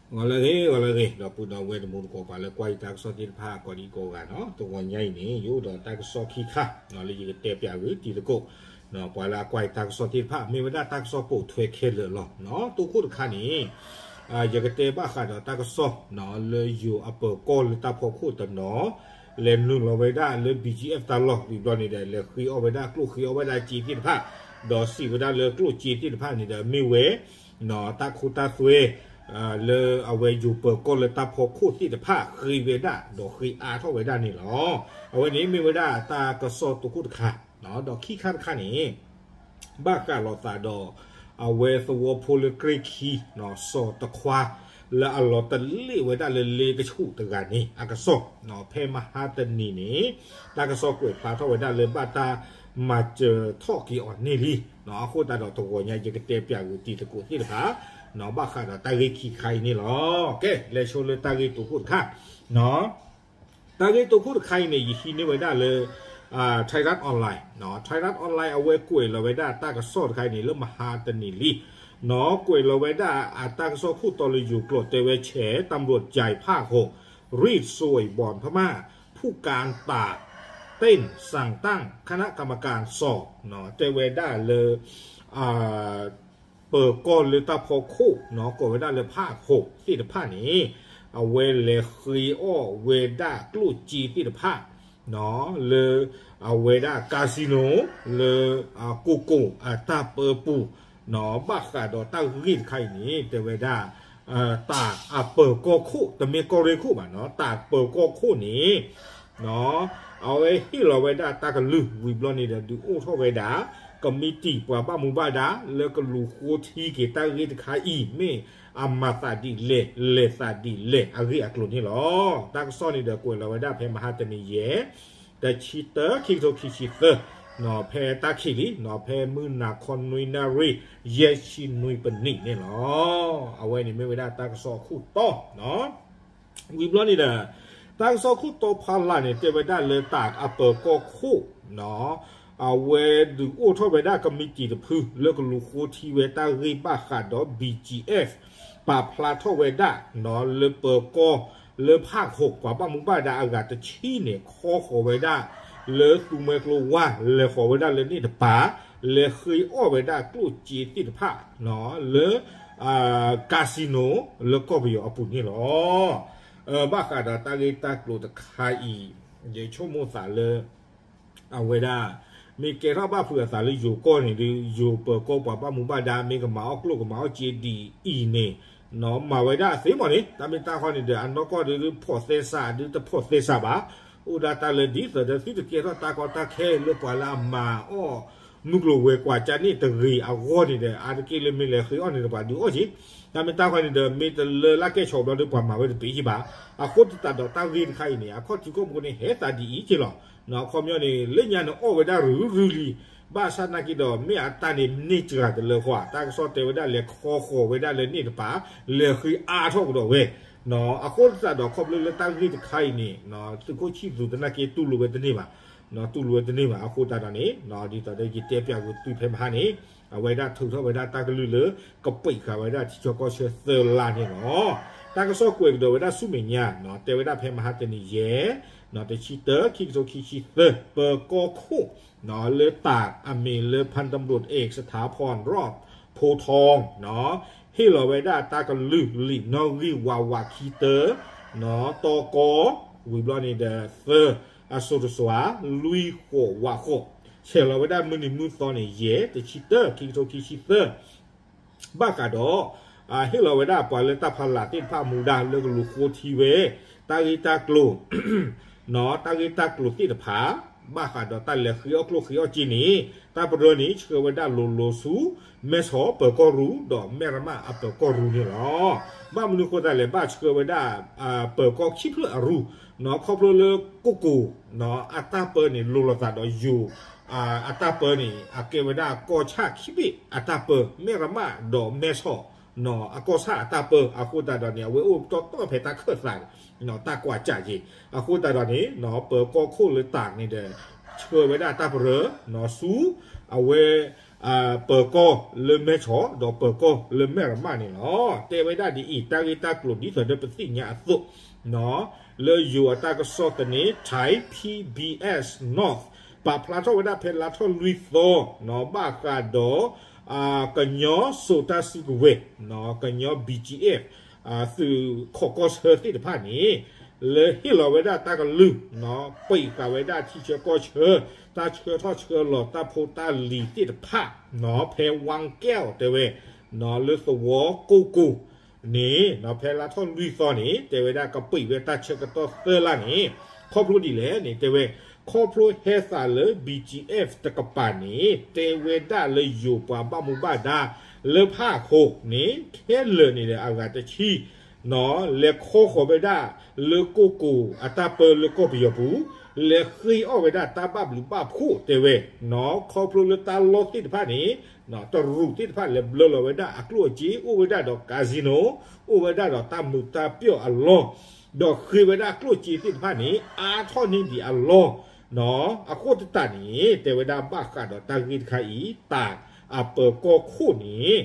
ဂီၤလၢအဂ့ၤ ဂီၤလၢအဂ့ၤ ဒီပုၢ်ဒီဝဲၢ်တံၤသကိး ပှၤလၢကွၢ်ယတၢ်ကစီၣ်သ့ၣ်တဖၣ် ကိးဒံကိးဂၤနီၤ, တဂီၤညါအံၤန့ၣ် ယအိၣ်ဒီးတၢ်ကစီၣ်ခံခါ လၢယကတဲပၠးဂ့ၤတံၤသကိး ပှၤလၢအကွၢ်ယတၢ်ကစီၣ်သ့ၣ်တဖၣ် မ့ၢ်ဝဲဒၣ်တၢ်ကစီၣ်ပိာ်ထွဲခဲလၢာ်လီၤ. တိခိၣ်တခါန့ၣ် ယကတဲဘၣ်ဃးဒီးတၢ်ကစီၣ် လၢယိၤအပၢၤကီၢ်လၢတၢ်ဖီခိၣ်တနီၤ လဲၤနုာ်လီၤဝဲဒၣ်လၢ BGF တၢ်လီၢ် ဝံၤဘျီန့ၣ်ဒီး လဲၤဃ့အီၣ်ဝဲဒၣ်ကျိၣ်ဃ့အီၣ်ဝဲဒၣ်စ့သ့ၣ်တဖၣ် ဒီးစံးဝဲဒၣ်လၢကျိၣ်စ့သ့ၣ်တဖၣ်န့ၣ်ဒီး မ့ၢ်ဝဲ တၢ်ခိတၢ်သွဲ လၢအဝဲယိၤပၢၤကီၢ်လၢတၢ်ဖီခိၣ်သ့ၣ်တဖၣ် ဃ့ဝဲဒၣ် ဒီးဃ့အါထီၣ်ဝဲဒၣ်န့ၣ်လီၤ. အဝဲန့ၣ်မ့ၢ်ဝဲဒၣ်တၢ်ကစီၣ်တိခိၣ်တခါ, ဒီးခံခါတခါန့ၣ် ဘၣ်ဃးလိာ်သးဒီး အဝဲသဝီဖိလၢကြ့ၢ်ခံ စီၤတခွါ လၢအလီၤတလ့ၣ်ဝဲဒၣ်လၢလ့ကဆူၣ်တဂၤန့ၣ် အကစီၣ် ဖဲမဟါတနံၤန့ၣ် တၢ်ကစီၣ်ကွဲးဖျါထီၣ်ဝဲဒၣ်လၢဘၣ်တၢ်မၤစၢၤထီၣ်က့ၤအီၤန့ၣ်လံ. အဃိသတးဒီးတဂီၤညါ ယကတဲပၠးဂ့ၤတံၤသကိးသ့ၣ်တဖၣ် ဘၣ်ဃးဒီးတၢ်ဂ့ၢ်ခံခါအံၤန့ၣ်လီၤ. ကဲ လဲၤဆိလၢတၢ်ဂ့ၢ်တိခိၣ်တခါ တၢ်ဂ့ၢ်တိခိၣ်တခါအံၤန့ၣ် ယဟံးန့ၢ်ဝဲဒၣ်လၢ Thairath Online, Thairath Online အဝဲကွဲးလီၤဝဲဒၣ်တၢ်ကစီၣ်တခါအံၤန့ၣ် လၢမဟါတနံၤလံ. ကွဲးလီၤဝဲဒၣ်အတၢ်ကစီၣ်ခိၣ်တီလၢယိၤကျိာ်တဲဝဲဆဲး ตำรวจใหญ่ภาคหก รีดทรัพย์สินพม่าผู้การป่าเต็นสั่งตั้งคณะกรรมการสอบ တဲဝဲဒၣ်လၢ ပၢၤကီၢ်လၢတၢ်ဖီခိၣ် ကိးဝဲဒၣ်လၢဖးခိၣ်သ့ၣ်တဖၣ်န့ၣ် အဝဲလဲၤဃ့အီၣ်ဝဲဒၣ်ကျိၣ်စ့သ့ၣ်တဖၣ် လၢ အဝဲဒၣ် casino လၢ ကိၢ်ကိၢ်အတၢ်ပၢပူၤ ဘၣ်ဃးဒီးတၢ်ဂ့ၢ်တခါအံၤန့ၣ် တဲဝဲဒၣ် တၢ်အပၢၤကီၢ်ခိၣ် တမ့ၢ်ကီၢ်ရ့ၣ်ခိၣ်ဘၣ်နီၤ တၢ်ပၢၤကီၢ်ခိၣ်န့ၣ် အဝဲဟ့ၣ်လီၤဝဲဒၣ်တၢ်ကလုၢ် ဝံၤဘျီန့ၣ်ဒီး ဒုးအိၣ်ထီၣ်ဝဲဒၣ် ကမံးတံာ်ပှၤဘၣ်မူဘၣ်ဒါ လၢကလူၤဃိထံက့ၤတၢ်ဂ့ၢ်တခါအံၤ မ့ၢ်အမၤသးဒ်လဲၣ် လဲၤသးဒ်လဲၣ် အဂ့ၢ်အကျိၤန့ၣ်လီၤ. တၢ်ကစီၣ်န့ၣ်ဒီးကွဲးလီၤဝဲဒၣ်ဖဲမဟါတနံၤယဲၢ် တဆံတၢ ခံကထိခံဆံသၢ ဖဲတၢ်ခံးလံ ဖဲမုၢ်နၤခီနွံနၣ်ရံၣ် ယဲၢ်ဆံနွံပနံးန့ၣ်လီၤ. အဝဲန့ၣ်မ့ၢ်ဝဲဒၣ်တၢ်ကစီၣ်အခိၣ်တီ ဝံၤဘျီန့ၣ်ဒီး တၢ်ကစီၣ်ခိၣ်တီဖီလာ်န့ၣ် တဲဝဲဒၣ်လၢတၢ်အပၢၤကီၢ်ခိၣ် အဝဲဒုးအိၣ်ထီၣ်ဝဲဒၣ်ကမံးတံာ်တဖု လၢကလူၤဃိထံဝဲတၢ်ဂ့ၢ်ဘၣ်ဃးဒီး BGF ပာ်ဖျါထီၣ်ဝဲဒၣ် လၢပၢၤကီၢ် လၢဖးခိၣ် ပှၤဘၣ်မူဘၣ်ဒါအဂၤတဆံန့ၣ် ခီဃီၤဝဲဒၣ် လၢသူမှဲကျိဝါ လဲၤဃီၤဝဲဒၣ်လၢန့ၣ်တပၤ လဲၤဃ့အီၣ်ဝဲဒၣ်ကျိၣ်စ့သ့ၣ်တဖၣ် လၢ casino လၢကီၢ်ပယီၤအပူၤန့ၣ်လီၤ. ဘၣ်ဃးဒီးတၢ်ဂ့ၢ်တၢ်ကျိၤတခါအံၤ ယဆိကမိၣ်သးလၢ အဝဲဒၣ် မ့ၢ်ကဲထီၣ်ဘၣ်ဖုးအသးလၢယိၤကီၢ်န့ၣ်ဒီး ယိၤပၢၤကီၢ်ပှၤဘၣ်မူဘၣ်ဒါ မ့ၢ်ကမၤအီၣ်ကျိၣ်ကမၤအီၣ်စ့ဒ်အံၤန့ၣ် မၤဝဲဒၣ်အသ့မ့ၢ်န့ၣ် တၢ်မ့ၢ်တၢ်ဃီန့ၣ်ဒီး အနီၢ်ကီၢ်ဒီး ဖီၣ်သဲစး ဒုတဖီၣ်သဲစးဘၣ် အိၣ်ဒၣ်တၢ်လၢဒ်သိးဒီး သုတကဲထီၣ်တၢ်ကီတၢ်ခဲလၢပှၤလၢအမၤအီၣ် မုၢ်ကျိၤဝဲၤကွာ်ကၢန့ၣ်တဂ့ၤအဂီၢ်န့ၣ်ဒီး အါတက့ၢ်လၢမ့ၢ်လဲၤဃ့အီၣ်န့ၣ်ဒီး ပှၤဒုးအီၣ်က့ၤ တၢ်မ့ၢ်တၢ်ဃီန့ၣ်ဒီး မ့ၢ်တလၢလၢ်ကဲၣ်ဆိးဘျီဒီး ပှၤမၤဝဲတပ့ၤက့ၤဘၣ်. အဃိသတးဒီးတၢ်ဂ့ၢ်တခါအံၤန့ၣ် အခီၣ်ထံးခီၣ်ဘိန့ၣ် ဟဲသးဒ်အံၤက့ၤလီၤ. အခီပညီန့ၣ် လၢညါန့ၣ်အီၣ်ဝဲဒၣ်ရုၢ်ရုၢ်လံ ဘၣ်ဆၣ်နာ်က့ဒီး မ့ၢ်အတၢ်န့ၣ်န့ၢ်စှၤတလၢဃီ တၢ်ကစီၣ်တဲဝဲဒၣ်လဲၤခီဃီၤဝဲဒၣ်လၢန့ၣ်တပၤ လဲၤဃ့အါထီၣ်ကဒီးဝဲ အဃိသတးဒီး ခီဖျိလၢတၢ်ဂ့ၢ်တခါအံၤန့ၣ် သုးခိၣ်ဆံၣ်သူးသနာ်က့တူၢ်လိာ်ဝဲတန့ၢ်ဘၣ် တူၢ်လိာ်ဝဲတန့ၢ်ဘၣ် အဃိသတးဒီးန့ၣ် ဒ်သိးဒီးယတဲပၠးဝဲသုဖဲမဟါန့ၣ် အဝဲဒၣ်ထုးထီၣ်ဝဲဒၣ်တၢ်ကလုၢ်လၢ ကပံာ်ဃာ်ဝဲဒၣ်ထံဆၢကီၢ်ဆၢသၢလါန့ၣ်လီၤ. တၢ်ကစီၣ်ကွဲးကဒီးဝဲဒၣ်ဆူမဲာ်ညါ တဲဝဲဒၣ်ဖဲမဟါတနံၤယဲၢ် တဆံတၢ ခံကထိခံဆံသၢ ပၢၤကီၢ်ခိၣ် လၢတၢ်အမံၤလၢ พันตำรวจเอกสถาพร รอดโพธิ์ทอง ဟ့ၣ်လီၤဝဲဒၣ်တၢ်ကလုၢ်လံာ်နီၣ်ဂံၢ်ဝးဝးခံတၢ တီကီ ဝံၤဘျီန့ၣ်ဒီးသၢ အစိၤတစွၤ လွံၢ်ဃိးဝးဃိး ဆဲးလီၤဝဲဒၣ်မုၢ်နံၤမုၢ်သီန့ၣ် ယဲၢ် တဆံတၢ ခံကထိခံဆံသၢ ဘၣ်ဃးဒီး ဟ့ၣ်လီၤဝဲဒၣ်ပှၤလၢတၢ်ဖီလာ်သ့ၣ်တဖၣ်မူဒါလၢကလူၤဃိထံဝဲ တၢ်ဂ့ၢ်တၢ်ကျိၤ တၢ်ဂ့ၢ်တၢ်ကျိၤသ့ၣ်တဖၣ် ဘၣ်ဃးဒီးတၢ်လဲၤဃ့အီၣ်ကျိၣ်ဃ့အီၣ်စ့န့ၣ် တၢ်ပရၢန့ၣ် ဆှၢဝဲဒၣ်လိၤလိၤဆူ မဲဆီးပၢၤကီၢ်ရူၢ် ဒီးမဲၣ်ရမၣ်အပၢၤကီၢ်ရူၢ်န့ၣ်လီၤ. ဘၣ်မနုၤဃိသတးလဲၣ် ဘၣ်ဆှၢဝဲဒၣ် ပၢၤကီၢ်ခံဖျၢၣ်အရူၢ် ခီဖျိလၢကိၢ်ကိၢ် အတၢ်ပၢန့ၣ် လိၤလိာ်သးဒီးယိၤ အတၢ်ပၢန့ၣ် အကဲဝဲဒၣ်ကီၢ်ဆၣ်ခံဘ့ၣ်အတၢ်ပၢ မဲၣ်ရမၣ်ဒီးမဲဆီး အကီၢ်ဆၣ်အတၢ်ပၢ အဃိသတးဒီးန့ၣ် အဝဲအိၣ်တီတီဖဲတၢ်ခၢၣ်သးန့ၣ် တၢ်ကွၢ်စၢ်က့ၤ အဃိသတးဒီးန့ၣ် ပၢၤကီၢ်ခိၣ်လၢတၢ်န့ၣ်ဒီး ဆှၢဝဲဒၣ်တၢ်ပရၢ ဆူ အဝဲ ပၢၤကီၢ်လၢမဲၢ်ဆီး ဒီးပၢၤကီၢ်လၢမဲၢ်ရမၣ်န့ၣ်လီၤ. တဲဝဲဒၣ်ဒ်အံၤ, တၢ်ဂ့ၢ်တၢ်ကျိၤဒ်သိးဒီးပသ့ၣ်ညါအသိး လၢယိၤအတၢ်ကစီၣ်သန့ Thai PBS North ပာ်ဖျါထီၣ်ဝဲဒၣ်ဖဲလါထီၣ်လွံၢ်သီ ဘၣ်ဃးဒီး ကညီစိာ်တၢ်စုကဝဲၤ ကညီ BGF သုးခိးကီၢ်ဆၢသ့ၣ်တဖၣ်န့ၣ် လၢဟ့ၣ်လီၤဝဲဒၣ်တၢ်ကလုၢ် ပံးဃာ်ဝဲဒၣ်ထံဆၢကီၢ်ဆၢ တၢ်ဆှၢထီၣ်ဆှၢလီၤတၢ်ဖိတၢ်လံၤသ့ၣ်တဖၣ် ဖဲဝၣ်ကဲၣ်တဲဝဲ လၢသဝီကိၢ်ကိၢ်န့ၣ် ဖဲလါထီၣ်လွံၢ်သီန့ၣ် တဲဝဲဒၣ်ကပံးဝဲတၢ်ဆၢကတီၢ်သၢလါန့ၣ် ခီဖျိဒ်လဲၣ်န့ၣ် တဲဝဲ ခီဖျိဟဲသးလၢ BGF တကပၤန့ၣ် တဲဝဲဒၣ်လၢယိၤပှၤဘၣ်မူဘၣ်ဒါ လၢဖၣ်အဃိန့ၣ် ခဲလၢာ်န့ၣ်ဒီးအဂၤတဆံ လဲၤခီဃီၤဝဲဒၣ် လၢကိၢ်ကိၢ်အတၢ်ပၢလၢကီၢ်ပယီၤပူၤ လဲၤဃ့အီၣ်ဝဲဒၣ်တၢ်ဘၣ်ဘျုးဘၣ်ဖှိၣ်တဲဝဲ ခီဖျိလၢတၢ်လီၢ်သ့ၣ်တဖၣ်န့ၣ် တရူးသ့ၣ်တဖၣ်လဲၤဘျၢလီၤဝဲဒၣ်အကျိၣ်အစ့ အိၣ်ဝဲဒၣ်ဒီး casino အိၣ်ဝဲဒၣ်ဒီးတၢ်မုာ်တၢ်ပၠီၣ်အလီၢ် ဒီးဃ့ဝဲဒၣ်ကျိၣ်စ့သ့ၣ်တဖၣ်န့ၣ် အါထီၣ်န့ၢ်ဒံးအလီၢ် အဃိသတးန့ၣ် တဲဝဲဒၣ်ဘၣ်ဃးဒီးတၢ်ဂ့ၢ်တခါအံၤ တၢ်အပၢၤကီၢ်ခိၣ်န့ၣ်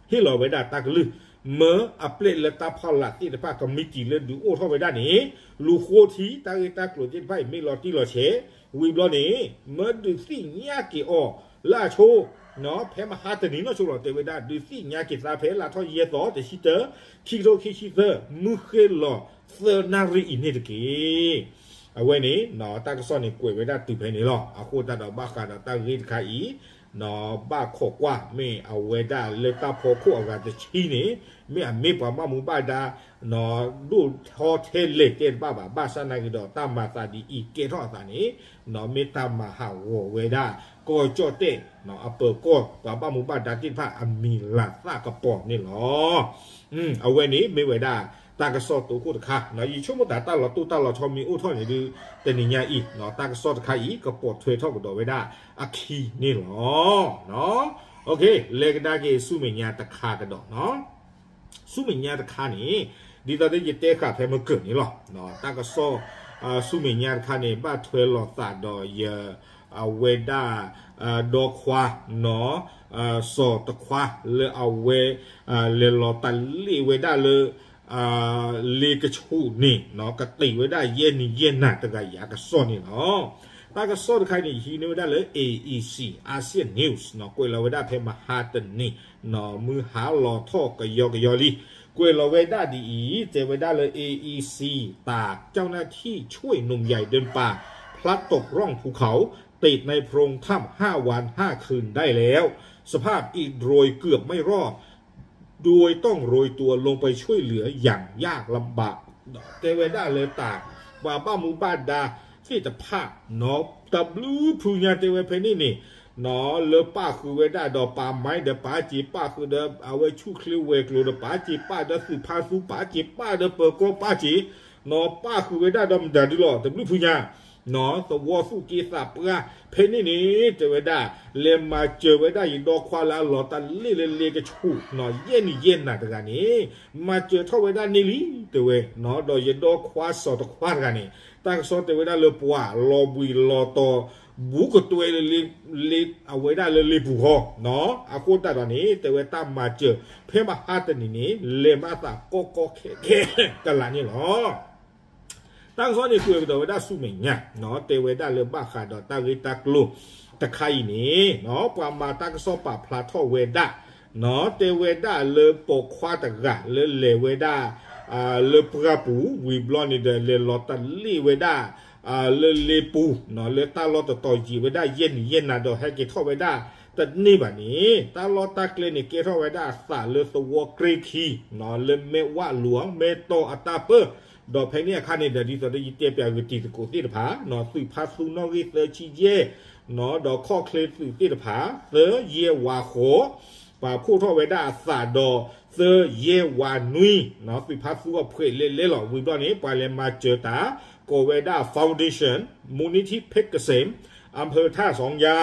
ဟ့ၣ်လီၤဝဲဒၣ်တၢ်ကလုၢ် မၢအပျဲၢ်လၢတၢ်ဖီလာ်သ့ၣ်တဖၣ် ကမံးတံာ်လၢဒုးအိၣ်ထီၣ်ဝဲဒၣ်န့ၣ် လူၤဃိထံ တၢ်ဂ့ၢ်တၢ်ကျိၤသ့ၣ်တဖၣ်အံၤ မ့ၢ်လီၤတံၢ်လီၤဆဲး ဝံၤဘျီန့ၣ် မၢဒုးသ့ၣ်ညါက့ၤအီၤလၢအဆိ ဖဲမဟါတနံၤနီၢ်ဆိလီၤ တဲဝဲဒၣ် ဒုးသ့ၣ်ညါက့ၤသးဖဲလါထီၣ်ယဲၢ်သီ တဆံတၢ ခံကထိခံဆံသၢ မုၢ်ဃ့ၢ်လီၤသၢနၣ်ရံၣ်အံၤန့ၣ်တက့ၢ်. အဝဲန့ၣ် တၢ်ကစီၣ်န့ၣ်ကွဲးဝဲဒၣ်တုၤဖဲန့ၣ်လီၤ. အဃိသတးဒီးဘၣ်ဃးဒီးတၢ်ဂ့ၢ်တခါအံၤ ဘၣ်ခိးကွၢ် မ့ၢ်အဝဲဒၣ်လၢတၢ်ဖီခိၣ်အဂၤတဆံန့ၣ် မ့ၢ်အမ့ၢ်ပှၤဘၣ်မူဘၣ်ဒါ ဒိၣ်ထီထဲလဲၣ်တဲတဘၣ်ဘၣ်. ဘၣ်ဆၣ်နာ်က့ၤဒီးတၢ်မၤသးဒ်အံၤကဲထီၣ်အသးန့ၣ် မ့ၢ်တၢ်မၤဟးဂီၤဝဲဒၣ် ကီၢ်ကၠီၣ်တဲၣ် အပၢၤကီၢ်ပှၤဘၣ်မူဘၣ်ဒါသ့ၣ်တဖၣ်အမံၤလၤသၣ်ကပီၤန့ၣ်လီၤ. အဝဲန့ၣ်မ့ၢ်ဝဲဒၣ် တၢ်ကစီၣ်တိခိၣ်တခါ ယဆိကမိၣ်သးတၢ်လီၤတိၢ်တၢ်လီၤဆီမ့ၢ်အိၣ်ထီၣ်န့ၣ်ဒုး တနံၤညါအံၤ တၢ်ကစီၣ်တခါအံၤ ကပိာ်ထွဲထီၣ်ကဒီးဝဲဒၣ်အခံန့ၣ်လီၤ. လဲၤကဒါက့ၤဆူမဲာ်ညါတခါကဒီး ဆူမဲာ်ညါတခါန့ၣ် ဒ်သိးဒီးယတဲဃာ်ဖဲမုၢ်ကၢၢ်န့ၣ်လီၤ. တၢ်ကစီၣ် ဆူမဲာ်ညါတခါန့ၣ် ဘၣ်ထွဲလိာ်သးဒီးယ အဝဲဒၣ် ဒီခွါ စီၤတခွါ လၢအဝဲ လဲၤလီၤတၢ်လ့ၣ်ဝဲဒၣ်လၢ လ့ကဆူၣ်န့ၣ် ကတ့ၢ်ဝဲဒၣ်ယဲၢ်နံၤယဲၢ်နၤတဂၤအံၤအကစီၣ်န့ၣ်လီၤ. တၢ်ကစီၣ်တခါန့ၣ် ယဟံးန့ၢ်ဝဲဒၣ်လၢ AEC Asian News ကွဲးလီၤဝဲဒၣ်ဖဲမဟါတနံၤ မုၢ်ဟါလီၤထီၣ်ကယီကယီလံ ကွဲးလီၤဝဲဒၣ်ဒ်အံၤ တဲဝဲဒၣ်လၢ AEC ตาก เจ้าหน้าที่ช่วยหนุ่มใหญ่เดินป่าพลัดตกร่องภูเขา ติดในโพรงถ้ำห้าวันห้าคืนได้แล้ว สภาพอิดโรยเกือบไม่รอด โดยต้องโรยตัวลงไปช่วยเหลืออย่างยากลำบาก တဲဝဲဒၣ်လၢတၢ် ပှၤဘၣ်မူဘၣ်ဒါသ့ၣ်တဖၣ် တဘျုးဖုညါတဲဝဲဖဲန့ၣ်န့ၣ် လၢပၣ်ဃုာ်ဝဲဒၣ်ဒီးပာ်မံဒီးပာ်စ့ၤ ပၣ်ဃုာ်ဒီးအဝဲဆူၣ်ချ့ဝဲၤကျိၤဒီးပာ်စ့ၤ ပၣ်ဒီးသုးဖါသူပာ်စ့ၤပၣ် ပၣ်ဃုာ်ဝဲဒၣ်ဒီးမတၤဒုလီၤ တဘျုးဖုညါ သဝီသူၣ်က့သးပှၢ် ဖဲန့ၣ်န့ၣ် တဲဝဲဒၣ် လဲၤမၤစၢၤဝဲဒၣ်ယဒီခွါလၢအလီၤတၢ်လ့ၣ်လၢလ့ကဆူၣ် ယဲၢ်နံၤယဲၢ်နၤတဂၤန့ၣ် မၤစၢၤထီၣ်ဝဲဒၣ်န့ၣ်လံ တဲဝဲ ဒီးယဒီခွါစီၤတခွါတဂၤန့ၣ် တၢ်ကစီၣ်တဲဝဲဒၣ်လၢပှၤလီၤဘှံးလီၤတီၤ ဘူးကတွဲလၢ အဝဲဒၣ်လၢလ့ပူၤဃီ အဃိသတးဒီးန့ၣ် တဲဝဲတၢ်မၤစၢၤ ဖဲမဟါတနံၤန့ၣ် လဲၤမၤသးကီကီခဲခဲကလာ်န့ၣ်လီၤ. တၢ်ကစီၣ်န့ၣ်ကွဲးကဒီးဝဲဒၣ်ဆူမဲာ်ညါ တဲဝဲဒၣ်လၢဘၣ်ဃးဒီးတၢ်ဂ့ၢ်တၢ်ကျိၤတခါအံၤန့ၣ် ပှၤမၤတၢ်ကစီၣ်ပာ်ဖျါထီၣ်ဝဲဒၣ် တဲဝဲဒၣ်လၢပိာ်ခွါတဂၤလၢလဲၤဝဲဒၣ် လၢပှၢ်ပူၤ ဝံၤဘျီန့ၣ်ဒီး လဲၤလီၤတၢ်လ့ၣ်ဝဲဒၣ် လၢလ့ပူၤ လၢတၢ်လီၢ်တတီၤယံာ်ဝဲဒၣ်ယဲၢ်နံၤယဲၢ်နၤဒီးဟဲက့ၤထီၣ်ဝဲဒၣ်တန့ၢ်ဘၣ်န့ၣ် တၢ်လီၢ်တၢ်ကျဲန့ၣ် ကဲထီၣ်ဝဲဒၣ်အသးလၢသဝီကြ့ၢ်ခံ လၢမဲးဝးလူၤ မဲးတီၢ်အတၢ်ပၢ ဒီးဖဲန့ၣ်အခါန့ၣ်ဒီး ဒ်သိးဒီးယတဲပၠးဂ့ၤတံၤသကိးသ့ၣ်တဖၣ် သုးဖါသူနီၣ်ဂံၢ်သၢဆံယဲၢ် ဒီးခီၣ်ချ့သုးသ့ၣ်တဖၣ် သၢယဲၢ်ဝးဃိး ပှၤဖှိၣ်ထီၣ်ဝဲဒၣ်အသးဒီး သၢယဲၢ်ဝးနွံ သုးဖါသူအဖှဲးလဲၤလဲၤလီၤ ဝံၤဘျီန့ၣ် ပှၤလဲၤမၤစၢၤတၢ် ကိးဝဲဒၣ် Foundation မူးနံထံ ဖ့းကစ့ၣ် အၣ်ဖၢၣ်ထၣ်စီညါ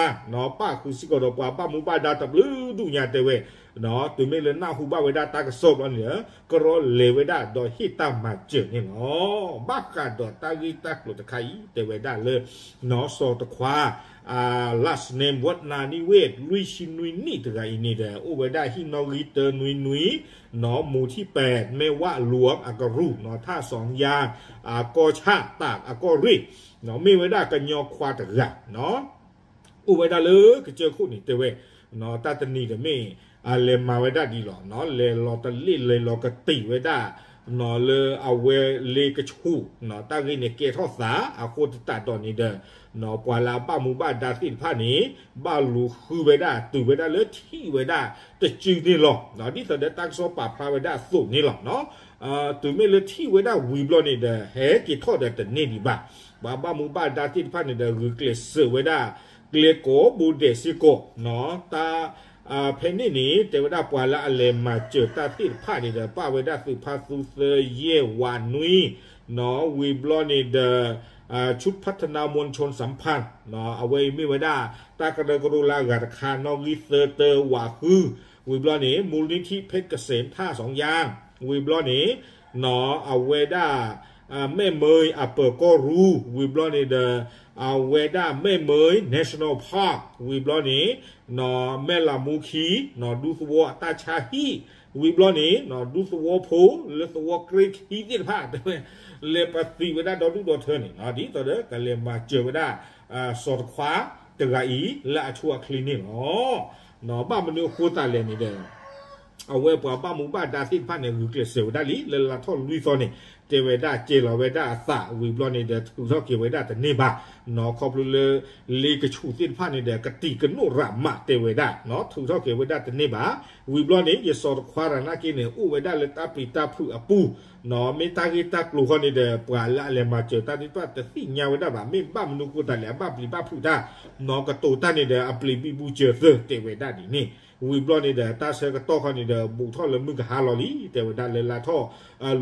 ပၣ်ဃုာ်စ့ၢ်ကီးဒီးပှၤဘၣ်မူဘၣ်ဒါတဘျုးဒူၣ်ညါတဲဝဲ တုၤမ့ၢ်လၢနၢ်ဟူဘၣ်ဝဲဒၣ်တၢ်ကစီၣ်ဘျီန့ၣ် ကရီလဲၤဝဲဒၣ်ဒီးဟ့ၣ်တၢ်မၤစၢၤန့ၣ်လီၤ. ဘၣ်ဃးဒီးတၢ်ဂ့ၢ်တၢ်ကျိၤတခါအံၤ တဲဝဲဒၣ်လၢ စီၤတခွါ last name ဝဏ္ဏာနိဝေၣ် လွံၢ်ဆံနွံနံၣ်တဂၤအံၤန့ၣ်ဒီး အိၣ်ဝဲဒၣ်ဟံၣ်နီၣ်ဂံၢ်တၢနွံနွံ နီၢ်မူထံပဲး မဲၢ်ဝၣ်လူး အကရူၢ် နီၢ် ထၣ်စီယါ အကီၢ်ဆၣ် တၢ်အကီၢ်ရ့ၣ် နီၢ် မ့ၢ်ဝဲဒၣ်ကညီခွါတဂၤ နီၢ် အိၣ်ဝဲဒၣ်လၢကစၢၢ်ခိၣ်န့ၣ်တဲဝဲ နီၢ် တၢ်တနံၤဒီးမ့ၢ် အလဲၤမၤဝဲဒၣ်ဒ်လီၤ နီၢ် လဲၤလီၤတလ့ၣ်လဲၤလီၤကတံာ်ဝဲဒၣ် နီၢ် လၢအဝဲလ့ကဆူၣ် နီၢ် တၢ်ဂ့ၢ်န့ၣ်ကဲထီၣ်သး အဃိသတးဒီးန့ၣ်ဒီး နီၢ် ပှၤလၢအဘၣ်မူဘၣ်ဒါသ့ၣ်တဖၣ်န့ၣ် ဘၣ်လူၤဃုဝဲဒၣ်တုၤဝဲဒၣ်လၢထံၣ်ဝဲဒၣ်တစုန့ၣ်လီၤ နီၢ် ဒ်သိးဒီးတၢ်ကစီၣ်ပာ်ဖျါဝဲဒၣ်အသိးန့ၣ်လီၤ နီၢ် တုၤမ့ၢ်လၢထံၣ်ဝဲဒၣ်ဝံၤဘျီန့ၣ်ဒီး ဟဲက့ၤထီၣ်ဒီးတန့ၢ်ဒံးဘၣ် ပှၤဘၣ်မူဘၣ်ဒါသ့ၣ်တဖၣ်န့ၣ်ဒီး ဂုာ်ကျဲးစၢးဝဲဒၣ် ကျဲကိးဘိဒဲးစ့ၢ်ကီး နီၢ် တၢ် ဖဲန့ၣ်န့ၣ် တဲဝဲဒၣ်ပှၤလၢအလဲၤမၤစၢၤတၢ်သ့ၣ်တဖၣ်န့ၣ်ဒီး ပာ်ဝဲဒၣ်သုးဖါသူသၢယဲၢ်ဝးနွံ နီၢ် ဝံၤဘျီန့ၣ်ဒီး ชุดพัฒนามวลชนสัมพันธ์ နီၢ် အဝဲအံၤမ့ၢ်ဝဲဒၣ် တၢ်ကရၢကရိလၢအဂၤတခါ နီၣ်ဂံၢ်သၢတၢဝးဃု ဝံၤဘျီန့ၣ် มูลนิธิเพชรเกษม ထၣ်စီယါ ဝံၤဘျီန့ၣ် နီၢ် အဝဲဒၣ် မဲၢ်မၢအပၢၤကီၢ်ရူၢ် ဝံၤဘျီန့ၣ်ဒီး အဝဲဒၣ်မဲၢ်မၢ National Park ဝံၤဘျီန့ၣ် နီၢ် မဲၢ်လးမူခံ နီၢ် ဒူသဝီအတၢ်ဆါဟံၣ် ဝံၤဘျီန့ၣ် နီၢ် ဒူသဝီဖိ လၢသဝီကြ့ခံသ့ၣ်တဖၣ် တဲဝဲ လဲၤပသံးဝဲဒၣ်ဒီဒူၣ်ဒီထၢန့ၣ် နီၢ် ဒ်သိးဒီးကလဲၤမၤစၢၤဝဲဒၣ် စီၤတခွါတဂၤအံၤ လၢအဆိအချ့န့ၣ်လီၤ. နီၢ် ဘၣ်မနုၤအဃိသတးလဲၣ်န့ၣ်ဒီး အဝဲပှၤဘၣ်မူဘၣ်ဒါသ့ၣ်တဖၣ်န့ၣ် ဂုာ်ကျဲးစၢးဝဲဒၣ်လံ လၢလါထီၣ်လွံၢ်သီန့ၣ် တဲဝဲဒၣ်ကဲလီၤဝဲဒၣ်အသး ဝံၤဘျီန့ၣ်ဒီး ထုးထီၣ်က့ၤဝဲဒၣ်တန့ၢ်ဘၣ် နီၢ် ခီဖျိလၢ လ့ကဆူၣ်သ့ၣ်တဖၣ်န့ၣ်ဒီး ကတံာ်ကနိးရးမးတဲဝဲဒၣ် နီၢ် ထုးထီၣ်က့ၤဝဲဒၣ်တန့ၢ်ဘၣ် ဝံၤဘျီန့ၣ် ယစီၤတခွါတဂၤနာ်က့န့ၣ် အိၣ်ဝဲဒၣ်လၢတၢ်ပျံၤတၢ်ဖုးအပူၤ နီၢ် မ့ၢ်တၢ်ဂ့ၢ်တၢ်ကျိၤဃီန့ၣ်ဒီး ပှၤလၢအလဲၤမၤစၢၤတၢ်သ့ၣ်တဖၣ်တသ့ၣ်ညါဝဲဒၣ်ဘၣ် မ့ၢ်ဘၣ်မနုၤဃိသတးလဲၣ် အဘၣ်ပျံၤဘၣ်ဖုးတၢ် နီၢ် ကတိၤတၢ်န့ၣ်ဒီး အပျံၤဘံဘူစၢၤသၢ တဲဝဲဒၣ်ဒ်န့ၣ် ဝံၤဘျီန့ၣ်ဒီး တၢ်ဆၢကတီၢ်ဃီန့ၣ်ဒီး ဘူးထီၣ်လၢမုၢ်ကဟါလီၤလံ တဲဝဲဒၣ်လၢလါထီၣ်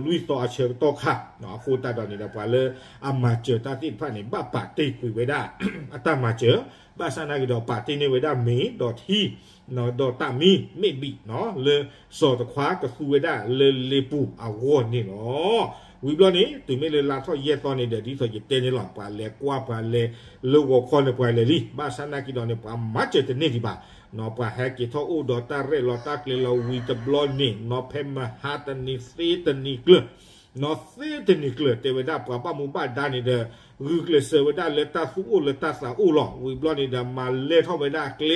လွံၢ်သီအဆၢကတီၢ်ခါ အဃိသတးဒီးန့ၣ်ဒီး ပှၤလၢအမၤစၢၤတၢ်သ့ၣ်တဖၣ်န့ၣ် ဘၣ်ပာ်တ့ၢ်ကွံာ်ဝဲဒၣ် အတၢ်မၤစၢၤ ဘၣ်ဆၣ်နာ်က့ဒီး ပာ်တ့ၢ်န့ၢ်ဝဲဒၣ်မ့ၤဒီးထံ နီၢ် ဒီးတၢ်မံမ့ၣ်ဘံၣ် နီၢ် လၢစီၤတခွါကသူဝဲဒၣ်လၢလ့ပူၤအဂီၢ်န့ၣ်လီၤ. ဝံၤဘျီန့ၣ် တုၤမ့ၢ်လၢလါထီၣ်ယဲၢ်သီန့ၣ်ဒီး ဒ်သိးယတဲန့ၣ်လီၤ ပှၤလဲၤကွၢ်ပှၤလဲၤလၢဂီၤခီန့ၣ် ပှၤလဲၤလံ ဘၣ်ဆၣ်နာ်က့ဒီးန့ၣ် ပှၤမၤစၢၤတန့ၢ်ဒံးဘၣ် နီၢ် ပှၤဟဲက့ၤထီၣ်အိၣ်ဒီးတၢ်ရဲၣ်လီၤတၢ်ကျဲၤလီၤဝံၤတဘျီန့ၣ် နီၢ် ဖဲမဟါတနံၤသ့တနံၤကျၢၤ နီၢ် သ့တနံၤကျၢၤ တဲဝဲဒၣ်ပှၤဘၣ်မူဘၣ်ဒါန့ၣ်ဒီး ဂုာ်ကျဲးစၢးဝဲဒၣ်လၢတၢ်သူၣ်အိၣ်လၢတၢ်သးအိၣ်လီၤ. ဝံၤဘျီန့ၣ်ဒီး မၤလဲၢ်ထီၣ်ဝဲဒၣ်ကျဲ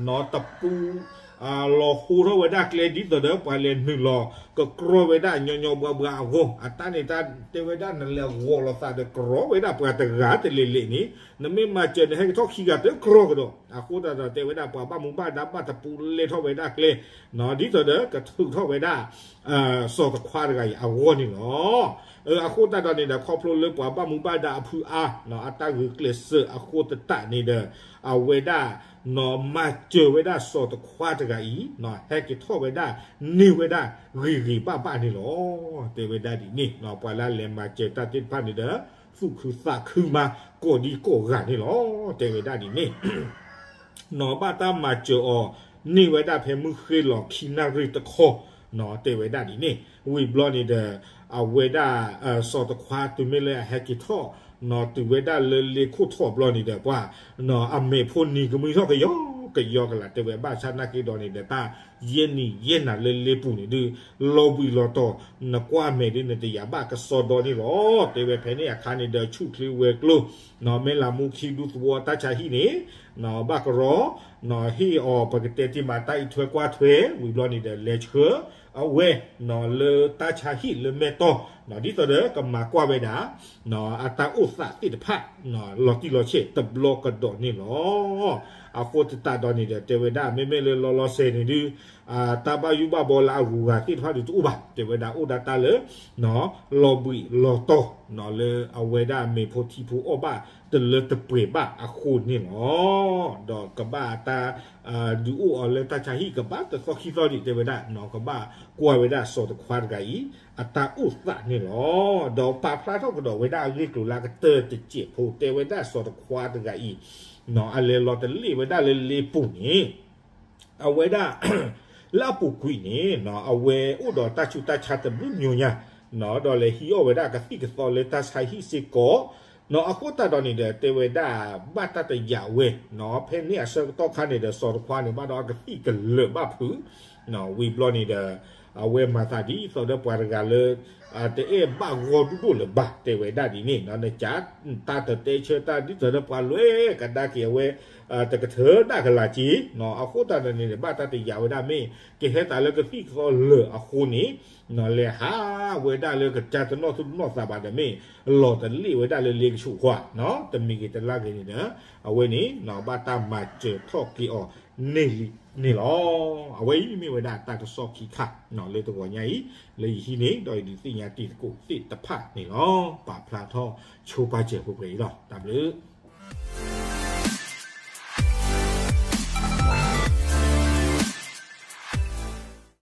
နီၢ် တပူ လီၤဟိထီၣ်ဝဲဒၣ်ကျဲ ဒ်သိးဒီးပှၤလဲၤနုာ်လီၤကကြီဝဲဒၣ်ညီညီဘှါဘှါအဂီၢ် အတၢ်န့ၣ်တၢ်တဲဝဲဒၣ် နလဲၤဂီၤလိာ်သးဒီးကြီဝဲဒၣ်ပှၤတဂၤတလဲၤလဲၤန့ၣ် နမ့ၢ်မၤစၢၤန့ၣ် ဟဲက့ၤထီၣ်ခံဂၤတကြီကဒီး အဃိသတးဒီးတဲဝဲဒၣ်ပှၤဘၣ်မူဘၣ်ဒါဘၣ်တပူလဲၢ်ထီၣ်ဝဲဒၣ်ကျဲ နီၢ် ဒ်သိးဒီးကထုးထီၣ်ဝဲဒၣ် စီၤတခွါတဂၤအံၤအဂီၢ်န့ၣ်လီၤ. အဃိသတးဒီးန့ၣ်ဒီး ခီဖျိလၢပှၤဘၣ်မူဘၣ်ဒါအဖုအါ နီၢ် အတၢ်ဂုာ်ကျဲးစၢးအဃိသတးန့ၣ်ဒီး အဝဲဒၣ် နီၢ် မၤစၢၤဝဲဒၣ်စီၤတခွါတဂၤအံၤ နီၢ် ဟဲက့ၤထီၣ်ဝဲဒၣ်န့ၢ်ဝဲဒၣ်ဂ့ၤဂ့ၤဘၣ်ဘၣ်န့ၣ်လီၤ. တဲဝဲဒၣ်ဒ်န့ၣ် နီၢ် ပှၤလၢအလဲၤမၤစၢၤတၢ်သ့ၣ်တဖၣ်န့ၣ်ဒီး သူၣ်ခုသးခုမး ကိးဒံကိးဂၤန့ၣ်လီၤ. တဲဝဲဒၣ်ဒ်န့ၣ် နီၢ် ဘၣ်တၢ်မၤစၢၤအီၤ န့ၢ်ဝဲဒၣ်ဖဲမုၢ်ဃ့ၢ်လီၤခံနၣ်ရံၣ်တခီ နီၢ် တဲဝဲဒၣ်ဒ်န့ၣ် ဝံၤဘျီန့ၣ်ဒီး အဝဲဒၣ် စီၤတခွါတုၤမ့ၢ်လၢအဟဲက့ၤထီၣ် နီၢ် တုၤဝဲဒၣ်လၢလ့ခိၣ်ထီၣ်ဘျီန့ၣ်ဒီး ပှၤ နီၢ် အမဲာ်ဖိနံၤကမှံထီၣ်ကယီကယီကလာ် တဲဝဲဘၣ်ဆၣ်နာ်က့ဒီးန့ၣ်ဒီး တၢ်ယဲၢ်နံၤယဲၢ်နၤလၢလ့ပူၤန့ၣ်ဒုး လီၤဘှံးလီၤတီၤ နကွၢ်မဲာ်ဒုး နတယာ်ဘၣ်ကစီဒီန့ၣ်လီၤ. တဲဝဲဖဲန့ၣ်အခါန့ၣ်ဒီး ဆူၣ်ချ့ဝဲၤကျိၤ နီၢ် မဲၢ်လးမူခံဒူသဝီတၢ်ဆါဟံၣ်န့ၣ် နီၢ် ဘၣ်ကရီ နီၢ် ဟ့ၣ်အီၤပကတဲတ့ၢ်မးတၢ်အံးထွဲကွၢ်ထွဲ ဝံၤဘျီန့ၣ်ဒီး လဲၤဆှၢအဝဲ နီၢ် လၢတၢ်ဆါဟံၣ်လၢမဲၢ်တီၢ် နီၢ် ဒ်သိးဒီးကမၤကွၢ်ဝဲဒၣ် နီၢ် အတၢ်အိၣ်သးသ့ၣ်တဖၣ် နီၢ် လီၤတံၢ်လီၤဆဲးတဘျီကဒီးန့ၣ်လီၤ. အဃိသတးဒီးန့ၣ်ဒီး တဲဝဲဒၣ် မ့မ့ၢ်လၢလီၤလီၤဆဲးန့ၣ်ဒုး တၢ်ဘၣ်ယိၣ်ဘၣ်ဘီလၢအဂုၤအဂၤသ့ၣ်တဖၣ်ဒုးတအိၣ်ဘၣ် တဲဝဲဒၣ်အိၣ်ဒၣ်တၢ်လၢ နီၢ် လီၤဘှံးလီၤတီၤ နီၢ် လၢအဝဲဒၣ်အမဲာ်ဖိထံဖိအီၣ်ဘၣ်တလၢတပှဲၤဘၣ်အဃိန့ၣ်လီၤ. ဒီးကဘၣ်တၢ် ဒုးအိၣ်အီၤလၢတၢ်ဆါဟံၣ်ကဘၣ်တသီခံသီဒံး တဲဝဲဒၣ် နီၢ် ကဘၣ်ကွၢ်ဝဲဒၣ်စီၤတခွါတဂၤအံၤ အတၢ်အိၣ်သးန့ၣ်လီၤ. ဒီးပာ်ဖျါထီၣ်ကဒီးဝဲဒၣ်အဂ့ၢ်ကျိၤလၢအကတၢၢ်တစဲးဖိ တဲဝဲဒၣ်စီၤတခွါတဂၤအံၤ နီၢ် အလဲၤလီၤတလ့ၣ်ဝဲဒၣ်လၢလ့ပူၤန့ၣ် အဝဲဒၣ် လၢအပူၤကွံာ်န့ၣ် နီၢ် အဝဲအိၣ်ဒီးတၢ်ဆူးတၢ်ဆါတဘျုးညိညါ နီၢ် ဒီးလဲၤဟံးအီၣ်ဝဲဒၣ်ကသံၣ်ကသီလၢတၢ်ဆါဟံၣ်စ့ၢ်ကီး အဃိသတးဒီးန့ၣ်ဒီး တဲဝဲဒၣ် ဘၣ်တၢ်တယာ်ဝဲ, ဖဲန့ၣ်အဆၢကတီၢ်ခါန့ၣ်ဒီး စီၤတခွါန့ၣ် ဘၣ်ဒီးအကသံၣ်ကလၢာ်ဘၣ်ဖုး, ဝံၤဘျီန့ၣ်ဒီး အဝဲမၤသးဒ်သိးဒီးပှၤတဂၤလၢ တအဲၣ်ဘၣ်ဂီၢ်ဒိၣ်ဒိၣ်လၢၤဘၣ် တဲဝဲဒၣ်ဒ်န့ၣ်, နကးတၢ်တတဲဆၢတၢ်ဒ်သိးဒီးပှၤလွဲၢ်ကဒါက့ၤအဝဲ တကထၢဒၣ်ကလာ်က့ၤ, အဃိသတးဒီးန့ၣ် ဘၣ်တၢ်တယာ်ဝဲဒၣ်မ့ၢ် ကဟဲသးလၢကသံၣ်ကသီလၢာ်အဃိန့ၣ် လဲၤဟးဝဲဒၣ်လၢကစၢ်တနီၣ်သူၣ်တနီၣ်သးဘၣ်ဒီးမ့ၢ် လီၤတလ့ၣ်ဝဲဒၣ်လၢလ့ကဆူးဃီ, တမံၤဂ့ၤတလါဂ့ၤန့ၣ်ဒီး အဝဲန့ၣ် ဘၣ်တၢ်မၤစၢၤထီၣ်က့ၤအီၤန့ၢ်လံန့ၣ်လီၤ. အဝဲအံၤမ့ၢ်ဝဲဒၣ်တၢ်ကစီၣ်ခံခါ လၢတဂီၤညါအံၤ လၢယဟံးန့ၢ် ဒီးယဒုးသ့ၣ်ညါတံၤသကိးသ့ၣ်တဖၣ်န့ၣ်လီၤ. ပာ်ဖျါထီၣ်ဆိပာ်စၢၤပှဲၤပှဲၤအံၤလီၤ. တၢ်ဘျုး